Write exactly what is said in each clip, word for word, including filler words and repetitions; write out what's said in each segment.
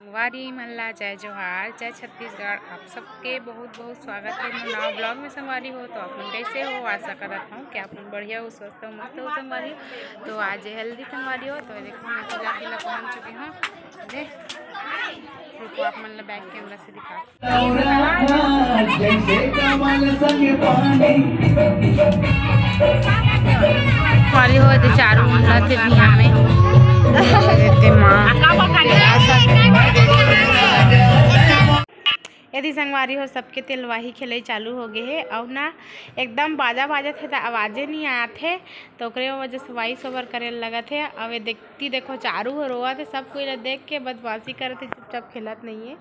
संगवारी मन ला जय जोहार, जय छत्तीसगढ़। आप सबके बहुत बहुत स्वागत है मोर नवा ब्लॉग में। संगवारी हो तो आप मन कैसे हो? आशा करत हूँ कि आप मन बढ़िया हो, स्वस्थ हो, मस्त हो संगवारी हो। तो आज हल्दी संगवारी हो तो देखो मैं पूजा के लिए पहुँच चुकी हूँ। दे रुको, आप मन ला बैक कैमरा से दिखा। संगवारी हो तो चारू मुंडा थे बिहा में। देते माँ। यदि संगवारी हो सबके तेलवाही खेलई चालू हो गए हे अउ ना एकदम बाजा बाजत हे त आवाजे नहीं आत हे, तो ओकरे वजह से वॉइस ओवर करे लगत हे। अउ ये देखती देखो चारू हो रोवत हे, सब कोई ला देख के बदमाशी करत हे, चुपचाप खेलत नहीं है।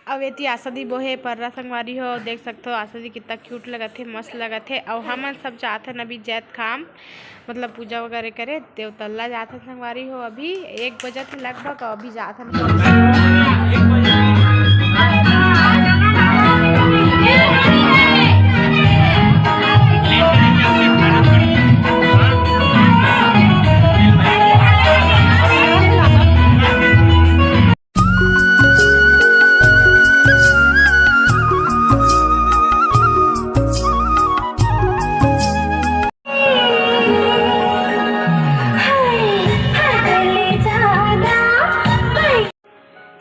अब एती आशा दी बोहे पर्रा संगवारी हो, देख सकथो आशा दी कितना क्यूट लगत हे, मस्त लगत हे। अउ हमन सब जात हन अभी जैतखाम, मतलब पूजा वगैरह करे, देवतल्ला जात हन संगवारी हो। अभी एक बजत हे लगभग, अभी जात हन।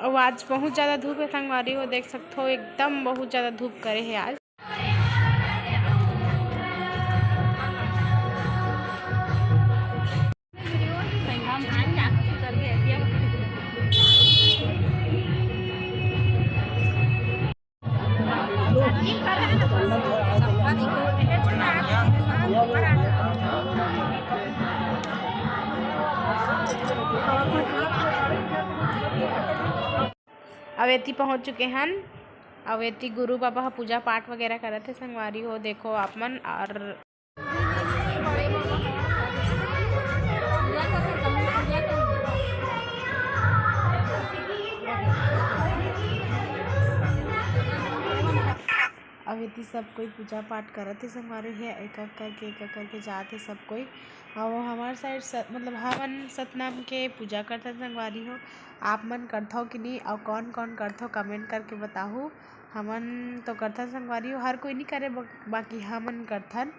अउ आज बहुत ज़्यादा धूप हे संगवारी हो, देख सकथो एकदम बहुत ज़्यादा धूप करे हे आज। अवेती पहुंच चुके हन। अवेती गुरु बाबा ह पूजा पाठ वगैरह करत हे संगवारी हो, देखो आप मन। और अवेती सब कोई पूजा पाठ करत हे संगवारी हे, एक एक करके, एक एक करके जात हे सब कोई। अउ हमार साइड स-, मतलब हमन सतनाम के पूजा करथन संगवारी हो। आप मन करथव कि नहीं, अउ कौन कौन करथव, कमेंट करके बताहू। हमन तो करथन संगवारी हो, हर कोई नहीं करे, ब-, बाकी हमन करथन।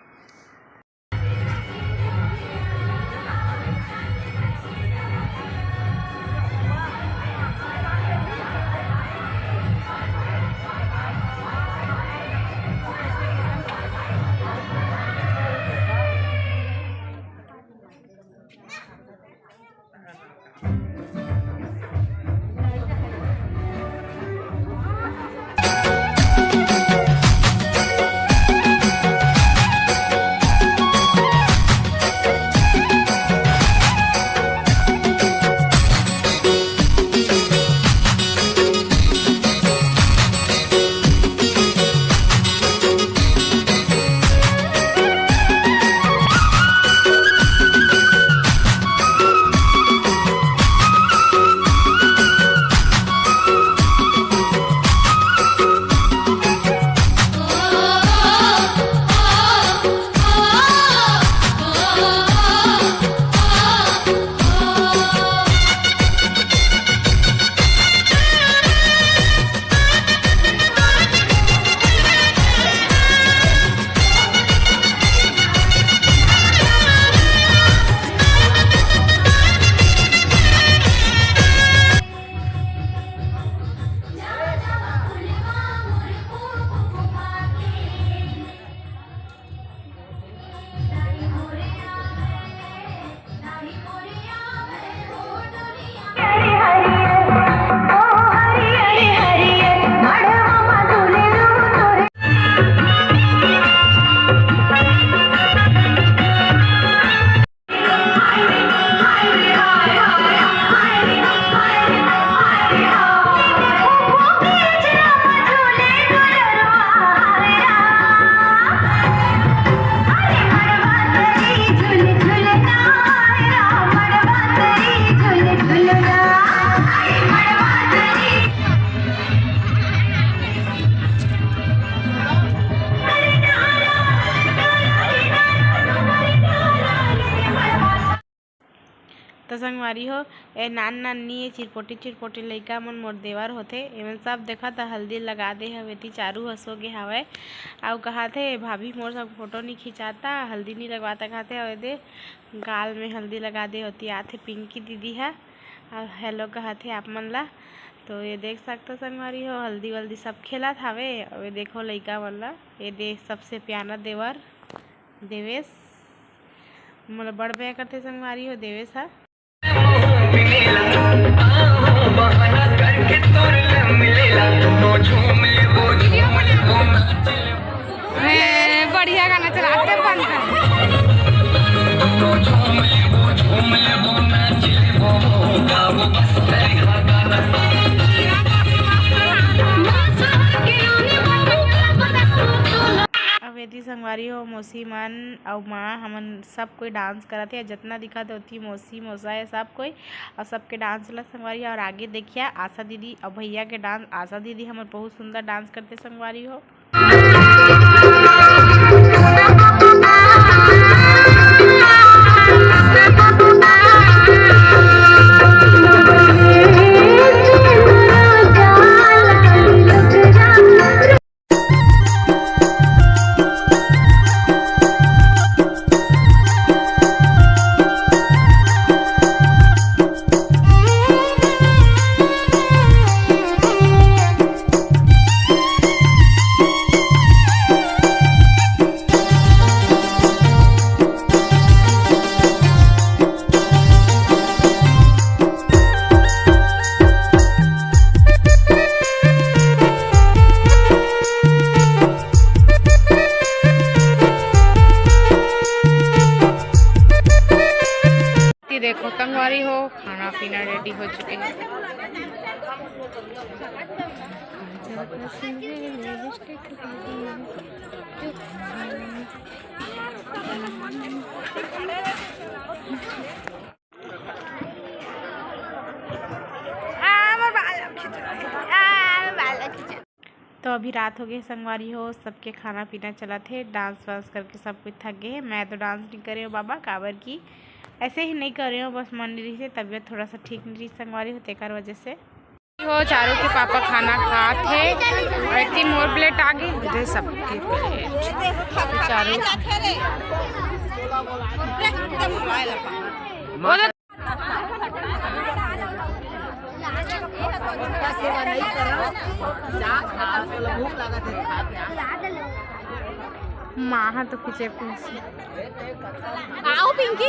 संगवारी हो, ए नान नान नी, ए चिरपोटी चिरपोटी लइका मन मोर देवर होथे। एमन सब देखत ह, हल्दी लगा दे हवे, ती चारू ह सो गे हवय। अउ कहत हे, "भाभी मोर सब फोटो नी खिंचाता, हल्दी नी लगवाता," कहत हे। अउ ए दे गाल में हल्दी लगा दे होती, आथे पिंकी दीदी ह। अउ हेलो कहत हे आप मन ला। तो ये देख सकथो संगवारी हो, हल्दी वल्दी सब खेलत हवे। अउ ये देखो लइका मन ला, ये दे सबसे प्यारा देवर देवेश, मोला बड़ मया करथे संगवारी हो देवेश ह। ए, बढ़िया गाना चलाते बंद कर। अब एती संगवारी हो, मौसी मन अउ माँ, हमन सब कोई डांस करत हे। जितना दिखत हे ओती मौसी मौसा हे सब कोई, अउ सबके डांस ला संगवारी हो। अउ आगे देखिया आशा दीदी अउ भैया के डांस। आशा दीदी हमर बहुत सुंदर डांस करथे संगवारी हो। ये देखो संगवारी हो, खाना पीना रेडी हो चुके हैं। तो अभी रात हो गए संगवारी हो, सबके खाना पीना चलत हे, डांस वांस करके सब कोई थक गए हे। मैं तो डांस नहीं करे हूँ बाबा, काबर की ऐसे ही नहीं करे हूँ, बस मन नहीं रही, तबीयत थोड़ा सा ठीक नहीं रही संगवारी हो, तेकर वजह से। हो चारू के पापा खाना खात हे, अउ एती मोर प्लेट आ गई, दे सबके प्लेट। चारू माँ हा तो खींचे पीछे। आओ पिंकी।